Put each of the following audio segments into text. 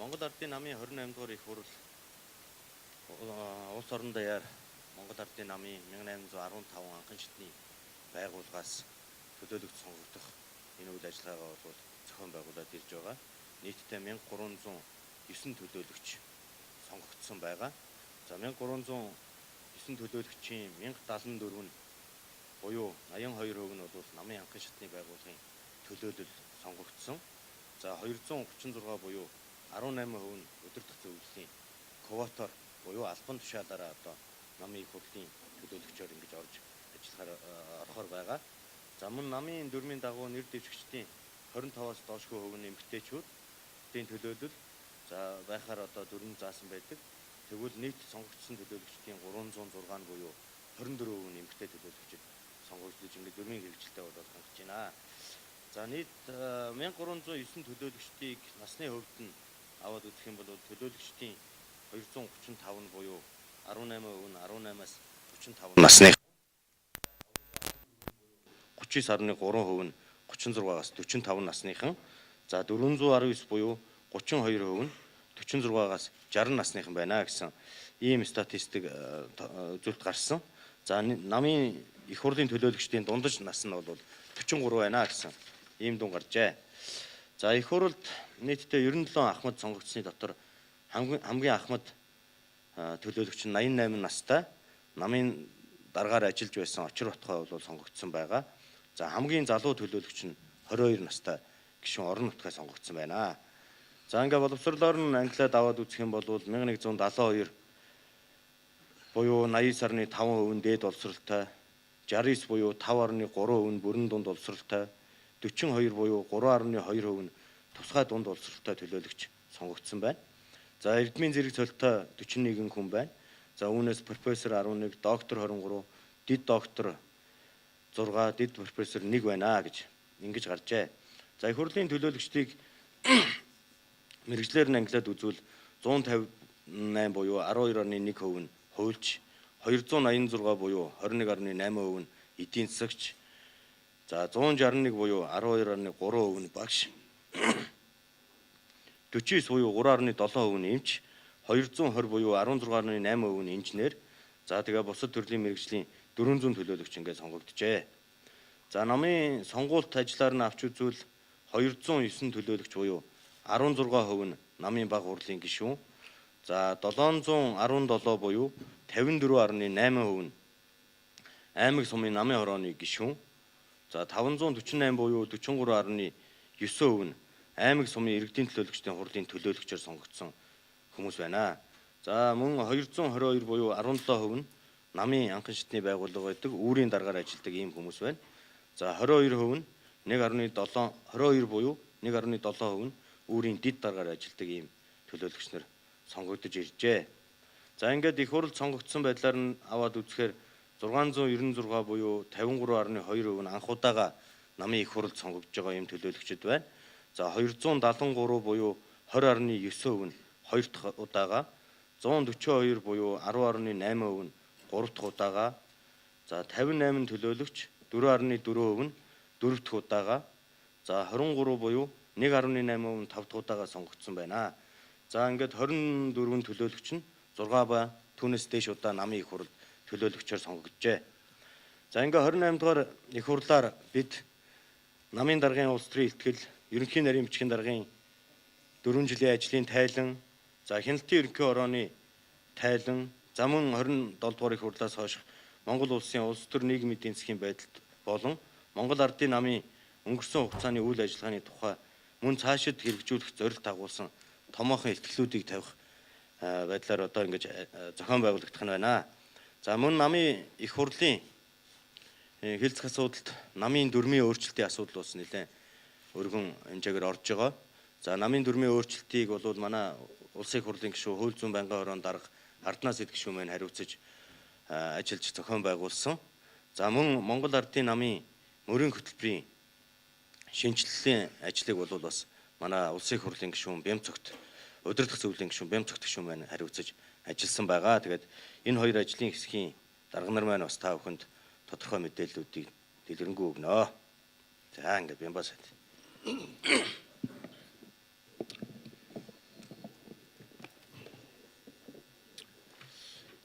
Монгол Ардын намын 28 дугаар их хурл улс орон даяар Монгол Ардын намын 1815 анхан шатны байгууллагаас төлөөлөгч сонгогдох энэ үйл ажиллагаагаа бол зохион байгуулад ирж байгаа. Нийтдээ 1309 төлөөлөгч сонгогдсон байгаа. За 1309 төлөөлөгчийн 1074 нь буюу 82% нь бол намын анхан шатны байгууллагын төлөөлөл сонгогдсон. За 236 буюу 18% нь удирдах зөвлөлийн квотоор буюу албан тушаалаараа одоо намын их хурлын төлөөлөгчөөр ингэж орж ажиллахаар орохоор байгаа. За мөн намын дүрмийн дагуу нэр дэвшигчдийн 25-аас доошгүй хувь нь эмэгтэйчүүдийн төлөөлөл за байхаар одоо дүрм заасан байдаг. Тэгвэл нийт сонгогдсон төлөөлөгчдийн 306 нь буюу 24% нь эмэгтэй төлөөлөгчд сонгогдож ингээд дүрмийн хэрэгжилтэй бол хангаж байна. За нийт 1309 төлөөлөгчдийг насны хувьд нь аваад үзэх юм бол төлөөлөгчдийн 235 нь буюу 18% нь 18-аас 35 насны 39.3% нь 36-аас 45 насныхан, за 419 буюу 32% нь 46-аас 60 насныхан байна гэсэн ийм статистик үзүүлэлт гарсан. За намын их хурлын төлөөлөгчдийн дундаж нас нь бол 43 байна гэсэн ийм дүн гарчээ. За их хурлд нийтдээ 97 ахмад сонгогдсны дотор хамгийн ахмад төлөөлөгч нь 88 настай намын даргаар ажиллаж байсан Очир Батхой бол сонгогдсон байгаа. За хамгийн залуу төлөөлөгч нь 22 настай гишүүн орон нутгаа сонгогдсон байна. За ингээ боловсрлоор нь англиад аваад үзэх юм бол 1172 буюу 89.5% нь дээд боловсролтой, 69 буюу 5.3% нь бүрэн дунд боловсролтой, 42 буюу 3.2% нь тусгай дунд боловсролтой төлөөлөгч сонгогдсон байна. За эрдмийн зэрэг цолтой 41 хүн байна. За үүнээс профессор 11, доктор 23, дэд доктор 6, дэд профессор 1 байна гэж ингэж гарчээ. За их хурлын төлөөлөгчдийг мэргэжлээр нь ангилаад үзвэл 158 буюу 12.1% нь хуульч, 286 буюу 21.8% нь эдийн засагч, за 161 буюу 12.3% нь багш, 49 буюу 3.7% нь эмч, 220 буюу 16.8% нь инженер, за тэгээ бусад төрлийн мэргэжлийн 400 төлөөлөгч ингээд сонгогджээ. За намын сонгуульт ажиллаар нь авч үзвэл 209 төлөөлөгч буюу 16% нь намын бага хурлын гишүүн, за 717 буюу 54.8% нь аймаг сумын намын хорооны гишүүн, за 548 буюу 43.9% нь аймаг сумын иргэдийн төлөөлөгчдийн хурлын төлөөлөгчөөр сонгогдсон хүмүүс байна. За мөн 222 буюу 17% нь намын анхан шатны байгууллага байдаг үүрийн даргаар ажилладаг ийм хүмүүс байна. За 22% нь 1.7 22 буюу 1.7% нь үүрийн дэд даргаар ажилладаг ийм төлөөлөгч нар сонгогдож иржээ. За ингээд их хурл сонгогдсон байдлаар нь аваад үзэхээр 696 буюу 53.2% нь анх удаага намын их хурлд сонгогдож байгаа ийм төлөөлөгчд байна. За 273 буюу 20.9% нь хоёр дахь удаага, 142 буюу 10.8% нь гурав дахь удаага, за 58 төлөөлөгч 4.4% нь дөрөв дахь удаага, за 23 буюу 1.8% нь тав дахь удаага сонгогдсон байна. За ингээд 24 төлөөлөгч нь 6 ба түүнээс дээш удаа намын их хурлд төлөөлөгчөөр сонгогджээ. За ингээд 28 дугаар их хурлаар бид намын даргын улс төрийн ихтгэл, ерөнхий нарийн бичгийн даргын 4 жилийн ажлын тайлан, за хяналтын ерөнхий хорооны тайлан, за мөн 27 дугаар их хурлаас хойш Монгол улсын улс төр нийгмийн эдийн засгийн байдалд болон Монгол Ардын намын өнгөрсөн хугацааны үйл ажиллагааны тухай мөн цаашид хэрэгжүүлэх зорилт агуулсан томоохон илтгэлүүдийг тавих байдлаар одоо ингэж зохион байгуулагдах нь байна. За мөн намын их хурлын хэлцэх асуудалд намын дүрмийн өөрчлөлтийн асуудал бас нэлээд өргөн хэмжээгээр орж байгаа. За намын дүрмийн өөрчлөлтийг бол манай улсын их хурлын гишүүн хууль зүйн байнгын хорооны дарга Арднаас эд гишүүн маань хариуцаж ажиллаж зохион байгуулсан. За мөн Монгол Ардын намын мөрийн хөтөлбөрийн шинэчлэлийн ажлыг бол бас манай улсын их хурлын гишүүн Бямцогт удирдах зөвлөлийн гишүүн Бямцогт гишүүн маань хариуцаж ажилласан байгаа. Тэгээд энэ хоёр ажлын хэсгийн дарга нар маань бас та бүхэнд тодорхой мэдээллүүдийг дэлгэрэнгүй өгнө. За ингээд Бямба сайд.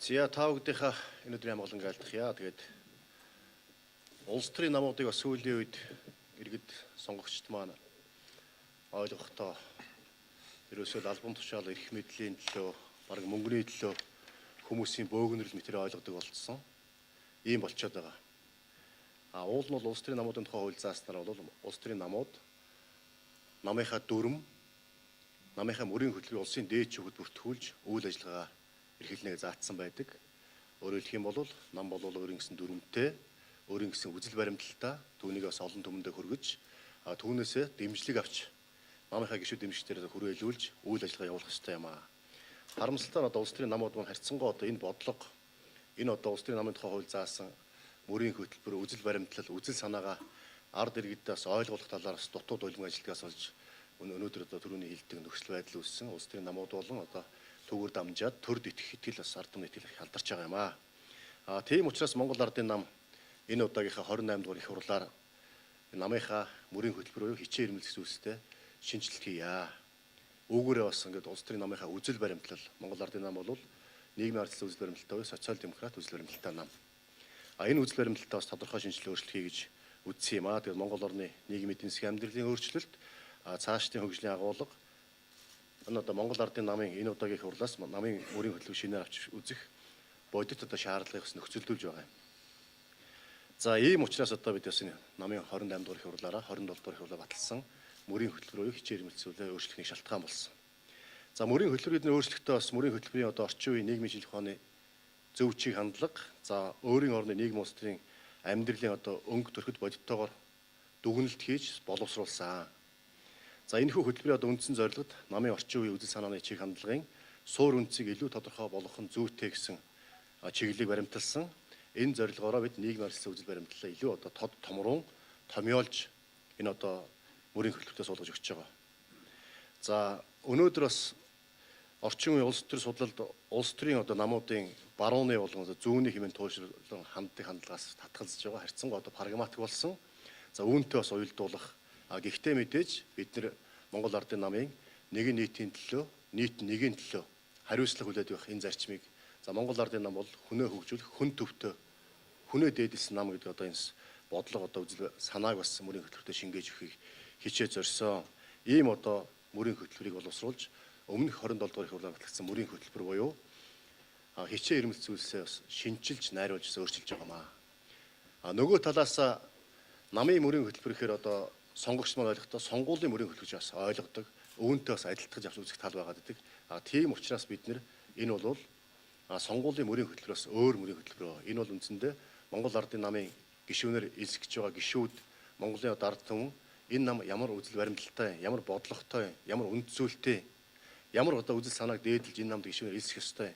За та бүгдийнхээ энэ өдрийн амгалан айлтгая. Тэгээд улс төрийн намуудыг бас сүүлийн үед иргэд сонгогчд маань ойлгохдоо ерөөсөө л албан тушаал эрх мэдлийн төлөө, бараг мөнгөний төлөө хүмүүсийн бөөгнөрөл мэтэр ойлгодог болцсон. Ийм болчоод байгаа. А уул нь бол улс төрийн намуудын тухай хууль зааснаар бол улс төрийн намууд намынхаа дүрм, намынхаа мөрийн хөтөлбөрийг улсын дээд шүүхэд бүртгүүлж үйл ажиллагаа эрхэлнэ гэж заасан байдаг. Өөрөөр хэлэх юм бол нам бол өөрийн гэсэн дүрмтэй, өөрийн гэсэн үзэл баримтлалтай, түүнийг бас олон түмэндээ хүргэж, түүнээсээ дэмжлэг авч намынхаа гишүүд дэмжигчдээрээ хүрээлүүлж үйл ажиллагаа явуулах ёстой юм аа. Харамсалтай нь одоо улс төрийн намууд маань харьцангуй одоо энэ бодлого, энэ одоо улс төрийн намын тухай хууль заасан мөрийн хөтөлбөр, үзэл баримтлал, үзэл санаагаа ард иргэдээ бас ойлгуулах талаар бас дутуу долгион ажилтгаас болж өнөөдөр одоо түрүүний хэлдэг нөхцөл байдал үүссэн. Улс төрийн намууд болон одоо түүгээр дамжаад төрд итгэх итгэл бас ард түмний итгэл халдарч байгаа юм аа. А тийм учраас Монгол Ардын нам энэ удаагийнхаа 28 дугаар их хурлаар намынхаа мөрийн хөтөлбөр буюу хичээн ирмэлзэх зүйлстэй шинэчлэлт хийе. Үүгээрээ бас ингээд улс төрийн намынхаа үзэл баримтлал, Монгол Ардын нам бол нийгмийн ардчлал үзэл баримтлалтай буюу социал демократ үзэл баримтлалтай нам. А энэ үзэл баримтлалтай бас тодорхой шинэчлэл өөрчлөлт хий гэж үзсэн юм аа. Тэгээд Монгол орны нийгмийн эдийн засгийн амьдралын өөрчлөлт, цаашдын хөгжлийн агуулга энэ одоо Монгол Ардын намын энэ удаагийн их хурлаас намын мөрийн хөтөлбөр шинээр авч үзэх бодит одоо шаардлагыг бас нөхцөлдүүлж байгаа юм. За ийм учраас одоо бид бас энэ намын 28 дугаар их хурлаараа 27 дугаар их хурлаар баталсан мөрийн хөтөлбөр буюу хичээн ирмэлцүүлээ өөрчлөх нэг шалтгаан болсон. За мөрийн хөтөлбөр бидний өөрчлөлтөө бас мөрийн хөтөлбөрийн одоо орчин үеийн нийгмийн шинжлэх ухааны зөв чиг хандлага, за өөрийн орны нийгэм улс төрийн амьдралын одоо өнгө төрхөд бодиттойгоор дүгнэлт хийж боловсруулсан. За энэхүү хөтөлбөрийн одоо үндсэн зорилгод намын орчин үеийн үзэл санааны чиг хандлагын суур үндсийг илүү тодорхой болгох нь зүйтэй гэсэн чиглэлийг баримталсан. Энэ зорилгоороо бид нийгмийн харилцаа үзэл баримтлалаа илүү одоо тод томруун томьёолж энэ одоо мөрийн хөтөлбөртөө суулгаж өгч байгаа. За өнөөдөр бас орчин үеийн улс төр судлалд улс төрийн одоо намуудын барууны болон зүүнний хэмээн туйлшруулан ханддаг хандлагаас татгалзаж байгаа, харьцангуй одоо прагматик болсон. За үүнтэй бас уялдуулах. Гэхдээ мэдээж бид нар Монгол Ардын намын нэгэн нийтийн төлөө, нийт нэгийн төлөө хариуцлага хүлээдэг байх энэ зарчмыг, за Монгол Ардын нам бол хүнээ хөгжүүлэх, хүн төвтэй, хүнээ дээдэлсэн нам гэдэг одоо энэ бодлого одоо үзэл санааг бас мөрийн хөтөлбөртөө шингээж өгөхийг хичээж зорьсон. Ийм одоо мөрийн хөтөлбөрийг боловсруулж өмнөх 27 дугаар их хурлаар батлагдсан мөрийн хөтөлбөр буюу хичээн ирмэлц зүйлсээ бас шинчилж, найруулж өөрчилж байгаа маа. А нөгөө талаас намын мөрийн хөтөлбөр гэхээр одоо сонгогч маань ойлгохдоо сонгуулийн мөрийн хөтөлбөр гэж бас ойлгодог. Үүнтэй бас адилтгаж авч үзэх тал байгаад байдаг. А тийм учраас бид нэр энэ бол сонгуулийн мөрийн хөтөлбөрөөс өөр мөрийн хөтөлбөр. Энэ бол үндсэндээ Монгол Ардын намын гишүүнээр элсэж байгаа гишүүд, Монголын одоо ард түмэн энэ нам ямар үзэл баримтлалтай, ямар бодлоготой, ямар үнд зүйлтэй, ямар одоо үзэл санааг дээдэлж энэ намд гишүүнээр элсэх ёстой.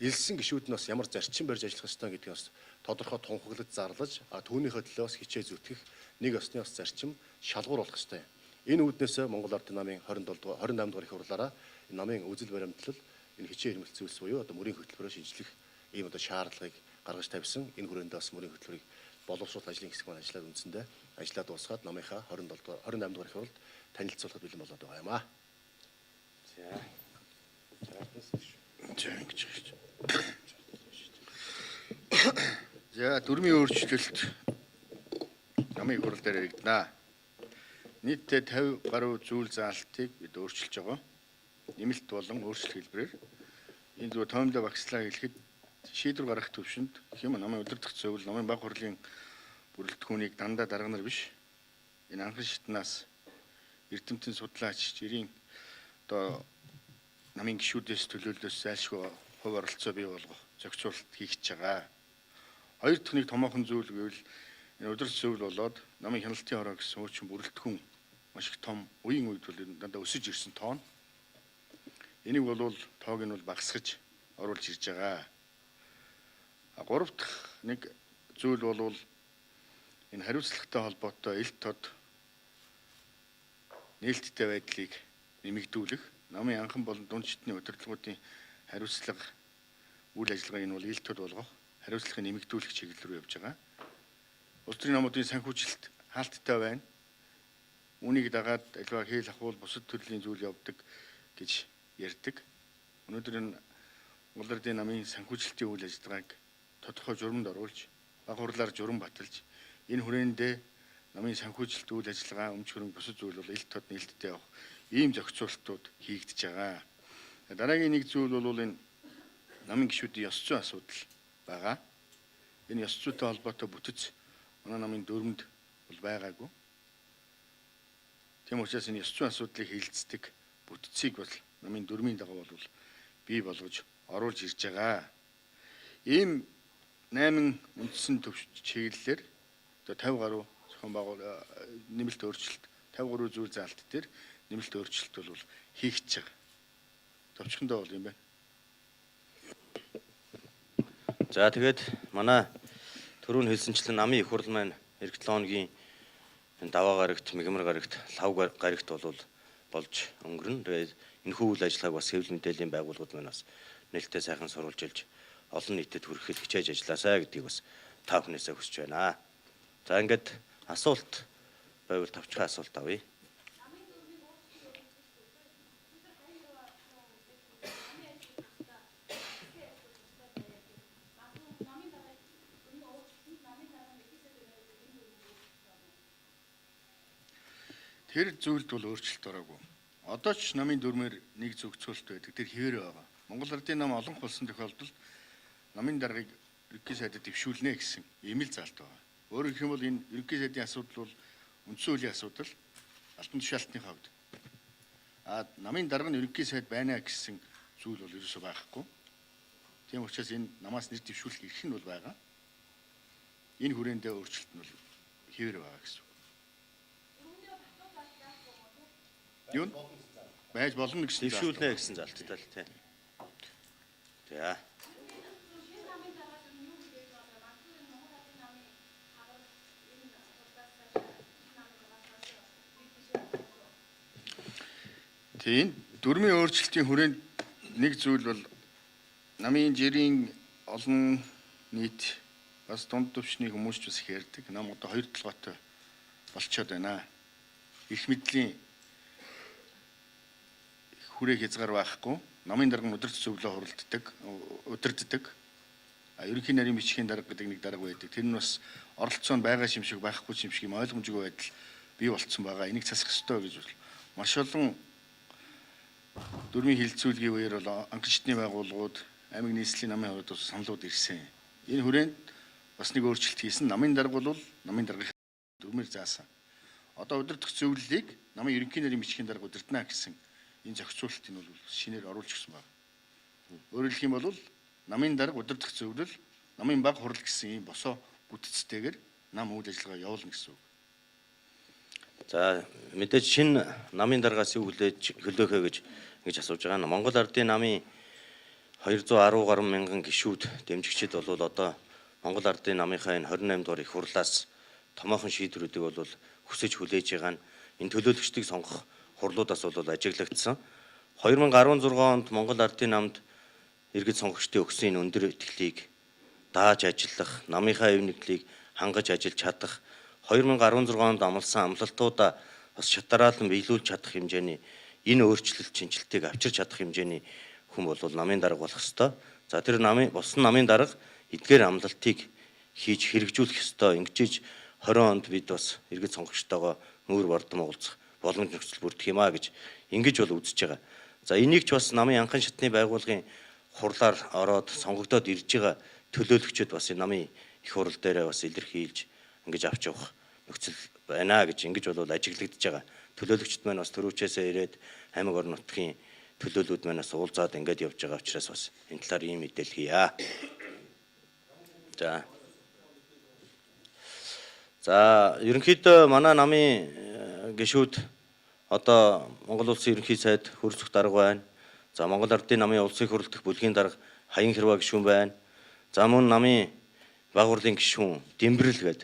Элссэн гишүүд нь бас ямар зарчим барьж ажиллах ёстой гэдгийг бас тодорхой тунхаглаж зарлаж, түүнийхээ төлөө бас хичээ зүтгэх нэг ёсны бас зарчим шалгуур болох ёстой. Энэ үүднээс Монгол Ардын намын 27 дугаар 28 дугаар их хурлаараа энэ намын үзэл баримтлал энэ хичээн ирмэлц зүйлс буюу одоо мөрийн хөтөлбөрөөр шинжлэх ийм одоо шаардлагыг гаргаж тавьсан. Энэ хүрээнд бас мөрийн хөтөлбөрийг боловсруулах ажлын хэсэг маань ажиллаад үндсэндээ ажиллаа дуусгаад намынхаа 27 дугаар 28 дугаар их хурлд танилцуулахад бэлэн болоод байгаа юм аа. За. За ингэж хийж. За дүрмийн өөрчлөлт намын их хурал дээр яригдана. Нийтдээ 50 гаруй зүйл заалтыг бид өөрчилж байгаа. Нэмэлт болон өөрчлөлт хэлбэрээр энэ зүгээр тоомдоо багслаа хэлэхэд шийдвэр гаргах төвшөнд гэх юм намын удирдах зөвлөл, намын баг хурлын бүрэлдэхүүнийг дандаа дарга нар биш. Энэ анхан шатнаас эрдэмтэн судлаач, жирийн одоо намын гишүүдээс төлөөллөөс зайлшгүй хувь оролцоо бий болгох зохицуулалт хийх гэж байгаа. Хоёр дахь нэг томоохон зүйл гэвэл энэ удирдах зөвлөл болоод намын хяналтын хороо гэсэн хуучин бүрэлдэхүүн маш их том үеийн үед бол дандаа өсөж ирсэн тоон. Энийг бол тоог нь бол багасгаж оруулж ирж байгаа. Гурав дахь нэг зүйл бол энэ хариуцлагатай холбоотой эл тод нээлттэй байдлыг нэмэгдүүлэх, намын анхан болон дунд шатны удирдлагуудын хариуцлага үйл ажиллагааг нь бол ил тод болгох, хариуцлагыг нэмэгдүүлэх чиглэл рүү явж байгаа. Улс төрийн намуудын санхүүжилт хаалттай байна. Үүнийг дагаад альва хэл ахуул бусад төрлийн зүйл явдаг гэж ярьдаг. Өнөөдөр энэ Монгол Ардын намын санхүүжилтийн үйл ажиллагааг тодорхой журамд оруулж, бага хурлаар журам баталж, энэ хүрээндээ намын санхүүжилт үйл ажиллагаа, өмч хөрөнгө бусад зүйл бол элт тод нээлттэй явах ийм зохицуултууд хийгдэж байгаа. Дараагийн нэг зүйл бол энэ намын гишүүдийн ёс зүйн асуудал байгаа. Энэ ёс зүйтэй холбоотой бүтэц манай намын дүрмэнд бол байгаагүй. Тийм учраас энэ ёс зүйн асуудлыг хилцдэг бүтцийг бол намын дүрмийн дагуу бол бий болгож оруулж ирж байгаа. Ийм 8 үндсэн төвш чиглэлээр одоо 50 гаруй зохион байгуул нэмэлт өөрчлөлт 50 гаруй зүйл заалт дээр нэмэлт өөрчлөлт бол хийгдэж байгаа. Товчхондоо бол юм байна. За тэгээд манай түрүүн хэлсэнчлэн намын их хурл маань эх 7 хоногийн даваа гарагт, мегмар гарагт, лав гарагт бол болж өнгөрнө. Тэгээд энэхүү үйл ажиллагааг бас хэвлэл мэдээллийн байгууллагууд маань бас нээлттэй сайхан сурвалжилж олон нийтэд хүрэхэд хичээж ажилласаа гэдгийг бас та бүхнээсээ хүсэж байна. За ингээд асуулт байвал товчхон асуулт авъя. Тэр зүйлд бол өөрчлөлт ороогүй. Одоо ч намын дүрмээр нэг зохицуулт байдаг. Тэр хэвээр байгаа. Монгол Ардын нам олонх болсон тохиолдолд намын даргаыг ерөнхий сайдад дэвшүүлнэ гэсэн ийм л заалт байгаа. Өөрөөр хэлэх юм бол энэ ерөнхий сайдын асуудал бол үндсэн хуулийн асуудал, албан тушаалтны хувьд. А намын дарга нь ерөнхий сайд байна гэсэн зүйл бол ерөөсөө байхгүй. Тийм учраас энэ намаас нэр дэвшүүлэх эрх нь бол байгаа. Энэ хүрээндээ өөрчлөлт нь бол хэвээр байгаа гэсэн үг. Юу байж болно гэсэн дэвшүүлнэ гэсэн залттай л тийм. За. Тийм дүрмийн өөрчлөлтийн хүрээнд нэг зүйл бол намын жирийн олон нийт бас дунд түвшний хүмүүс ч бас их ярьдаг. Нам одоо хоёр толгойтой болчоод байна. Их мэдлийн хүрээ хязгаар байхгүй. Намын дарга нь удирдах зөвлөө хуралддаг, удирддаг. А ерөнхий нарийн бичгийн дарга гэдэг нэг дарга байдаг. Тэр нь бас оролцоо нь байгаа юм шиг байхгүй юм шиг юм ойлгомжгүй байдал бий болцсон байгаа. Энийг засах ёстой гэж бол маш олон дүрмийн хилцүүлгийн үеэр бол анхны байгууллагууд, аймаг нийслэлийн намын хувьд бас саналууд ирсэн. Энэ хүрээнд бас нэг өөрчлөлт хийсэн. Намын дарга бол намын даргын дүрмээр заасан. Одоо удирдах зөвлөлийг намын ерөнхий нарийн бичгийн дарга удирдана гэсэн энэ зохицуултыг бол шинээр оруулж ирсэн байна. Өөрөөр хэлэх юм бол намын дарга удирдах зөвлөл, намын баг хурал гэсэн ийм босоо бүтцтэйгээр нам үйл ажиллагаа явуулна гэсэн үг. За мэдээж шинэ намын даргаас юу хүлээж хөлөөхөө гэж ингэж асууж байгаа нь Монгол Ардын намын 210 гаруй мянган гишүүд дэмжигчид бол одоо Монгол Ардын намынхаа энэ 28 дугаар их хурлаас томоохон шийдвэрүүдийг бол хүсэж хүлээж байгаа нь энэ төлөөлөгчдийг сонгох хурлуудаас бол ажиглагдсан. 2016 онд Монгол Ардын намд иргэд сонгогчдын өгсөн энэ өндөр итгэлийг дааж ажиллах, намынхаа эв нэгдлийг хангаж ажиллаж чадах, 2016 онд амласан амлалтуудаа бас шатараалан биелүүлж чадах хэмжээний энэ өөрчлөлт шинжилтийг авчирч чадах хэмжээний хүн бол намын дарга болох ёстой. За тэр намын болсон намын дарга эдгээр амлалтыг хийж хэрэгжүүлэх ёстой. Ингэж 20 онд бид бас иргэд сонгогчтойгоо нүүр бардам уулзах боломж нөхцөл бүрдэх юм а гэж ингэж бол үзэж байгаа. За энийг ч бас намын анхан шатны байгууллагын хурлаар ороод сонгогдоод ирж байгаа төлөөлөгчд бас энэ намын их хурал дээрээ бас илэрхийлж ингэж авч явах нөхцөл байна гэж ингэж бол ажиглагдж байгаа. Төлөөлөгчд маань бас төрүүчээсээ ирээд аймаг орон нутгийн төлөөлүүд маань бас уулзаад ингээд явж байгаа учраас бас энэ талаар ийм мэдээлэл хийе. За. За ерөнхийдөө манай намын гишүүд одоо Монгол Улсын ерөнхий сайд хөрсөх дарга байна. За Монгол Ардын намын улсын хурал дэх бүлгийн дарга Хаян Хэрва гишүүн байна. За мөн намын баг хурлын гишүүн Дэмбэрэл гээд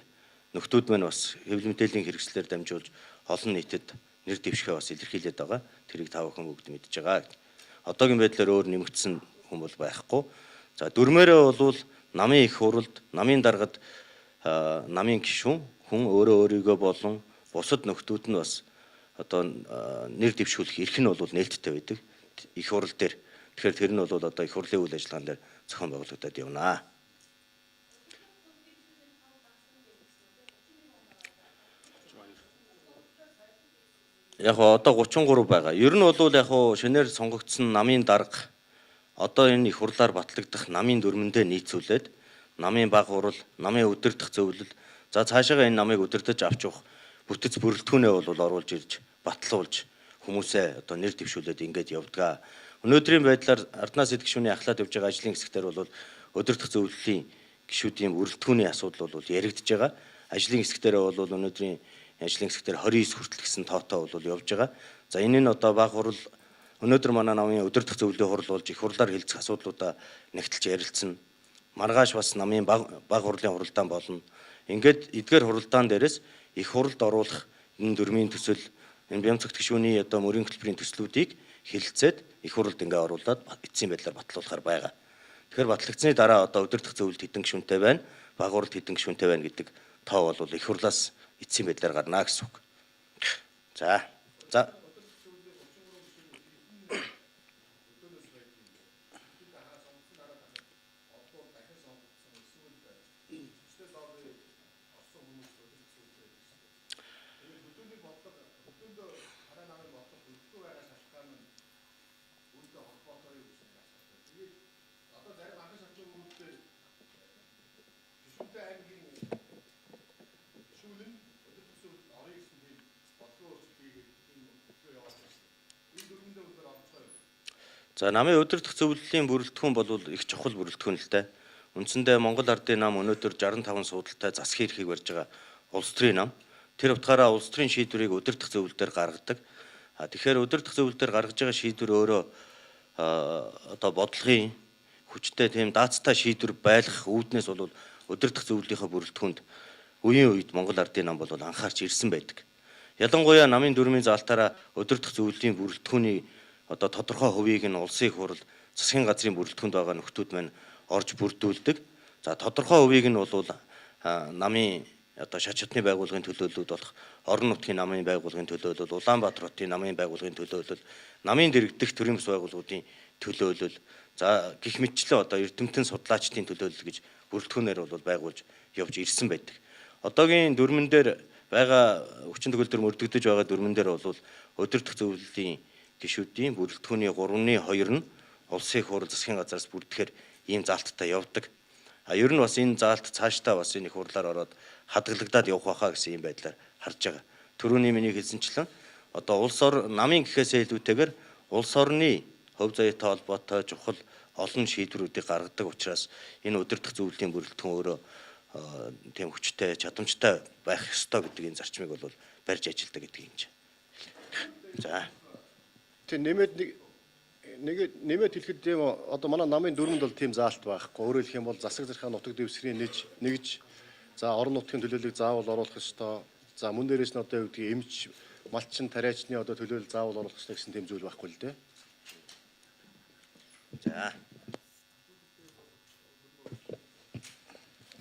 нөхдүүд маань бас хэвлэл мэдээллийн хэрэгслээр дамжуулж олон нийтэд нэр дэвшихээ бас илэрхийлээд байгаа. Тэрийг та бүхэн бүгд мэдж байгаа. Одоогийн байдлаар өөр нэмэгдсэн хүн бол байхгүй. За дүрмээрээ бол намын их хуралд, намын даргад намын гишүүн хүн өөрөө өөрийгөө болон бусад нөхдүүд нь бас одоо нэр дэвшүүлэх эрх нь бол нээлттэй байдаг. Их хурал дээр. Тэгэхээр тэр нь бол одоо их хурлын үйл ажиллагаан дээр зохион байгуулагдаад явна. Яг одоо 33 байгаа. Ер нь бол яг шинээр сонгогдсон намын дарга одоо энэ их хурлаар батлагдах намын дүрмэндээ нийцүүлээд намын баг хурал, намын удирдах зөвлөл, за цаашаага энэ намыг удирдах авч явах бүтэц бүрэлдэхүүнээ бол оруулж ирж батлуулж хүмүүсээ одоо нэр дэвшүүлээд ингээд явдаг. Өнөөдрийн байдлаар Арднаас эд гишүүний ахлаад явж байгаа ажлын хэсэгтэр бол удирдах зөвлөлийн гишүүдийн бүрэлдэхүүний асуудал бол яригдж байгаа. Ажлын хэсэгтэр бол өнөөдрийн ажлын хэсэгтэр 29 хүртэл гэсэн тоотой бол явж байгаа. За энэ нь одоо баг хурал өнөөдөр манай намын удирдах зөвлөлийн хурал болж их хурлаар хэлцэх асуудлуудаа нэгтэлж ярилцсан. Маргааш бас намын баг хурлын хуралдаан болно. Ингээд эдгээр хуралдаан дээрээс их хуралд оруулах энэ дөрмийн төсөл, энэ бямцагт гишүүний одоо мөрийн хөтөлбөрийн төслүүдийг хэлэлцээд их хурлд ингээ оруулаад эцсийн байдлаар батлуулахар байгаа. Тэгэхээр батлагдсаны дараа одоо удирдах зөвлөлд хэдэн гишүүнтэй байна, баг хурлд хэдэн гишүүнтэй байна гэдэг тоо бол их хурлаас эцсийн байдлаар гарна гэсэн үг. За. За. За намын удирдах зөвлөлийн бүрэлдэхүүн бол их чухал бүрэлдэхүүн л дээ. Үндсэндээ Монгол Ардын нам өнөөдөр 65 суудалтай засгийн эрхийг барьж байгаа улс төрийн нам. Тэр утгаараа улс төрийн шийдвэрийг удирдах зөвлөлөөр гаргадаг. Тэгэхээр удирдах зөвлөлөөр гаргаж байгаа шийдвэр өөрөө одоо бодлогын хүчтэй тийм даацтай шийдвэр байлгах үүднээс бол удирдах зөвлөлийнхөө бүрэлдэхүүнд үеийн үед Монгол Ардын нам бол анхаарч ирсэн байдаг. Ялангуяа намын дүрмийн заалтаараа удирдах зөвлөлийн бүрэлдэхүүний одоо тодорхой хувийг нь улсын хурал засгийн газрын бүрэлдэхүүнд байгаа нөхдүүд маань орж бүрдүүлдэг. За тодорхой хувийг нь бол намын одоо шат шатны байгууллагын төлөөллүүд болох орон нутгийн намын байгууллагын төлөөлөл, Улаанбаатар хотын намын байгууллагын төлөөлөл, намын дэргэдэх төрийн бас байгууллагуудын төлөөлөл, за гих мэтчлэн одоо эрдэмтэн судлаачдын төлөөлөл гэж бүрэлдэхүүнээр бол байгуулж явж ирсэн байдаг. Одоогийн дүрмэн дээр байгаа хүчин төгөлдөр мөрдөгдөж байгаа дүрмэн дээр бол удирдах зөвлөлийн гишүүдийн бүрэлдэхүүний 3-2 нь улсын хурал засгийн газраас бүрдэхээр ийм заалттай явдаг. А ер нь бас энэ заалт цаашдаа бас энэ их хурлаар ороод хадгалагдаад явах байхаа гэсэн ийм байдлаар харж байгаа. Төрөүний миний хэлсэнчлэн одоо улс ор намын гэхээсээ илүүтэйгээр улс орны хувь заяатай холбоотой чухал олон шийдвэрүүдийг гаргадаг учраас энэ удирдах зөвлөлийн бүрэлдэхүүн өөрөө тийм хүчтэй, чадамжтай байх ёстой гэдэг энэ зарчмыг бол барьж ажилладаг гэдэг юм чинь. За. Тэг нэмээд нэг нэмээд хэлэхэд тийм одоо манай намын дүрмэнд бол тийм заалт байхгүй. Өөрөөр хэлэх юм бол засаг зэрхаа нутаг дэвсгэрийн нэгж за орон нутгийн төлөөллийг заавал оруулах ёстой. За мөн дээрээс нь одоо юу гэдгийг эмч, малчин, тариачны одоо төлөөлөл заавал оруулах ёстой гэсэн тийм зүйл байхгүй л дээ. За.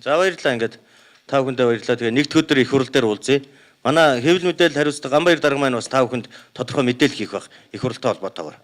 За баярлалаа, ингээд та бүхэндээ баярлалаа. Тэгээ нэгд өдөр их хурал дээр уулзъя. Манай хэвлэл мэдээлэл хариуцдаг Ганбаяр дарга маань бас та бүхэнд тодорхой мэдээлэл хийх байх их хуралтай холбоотойгоор.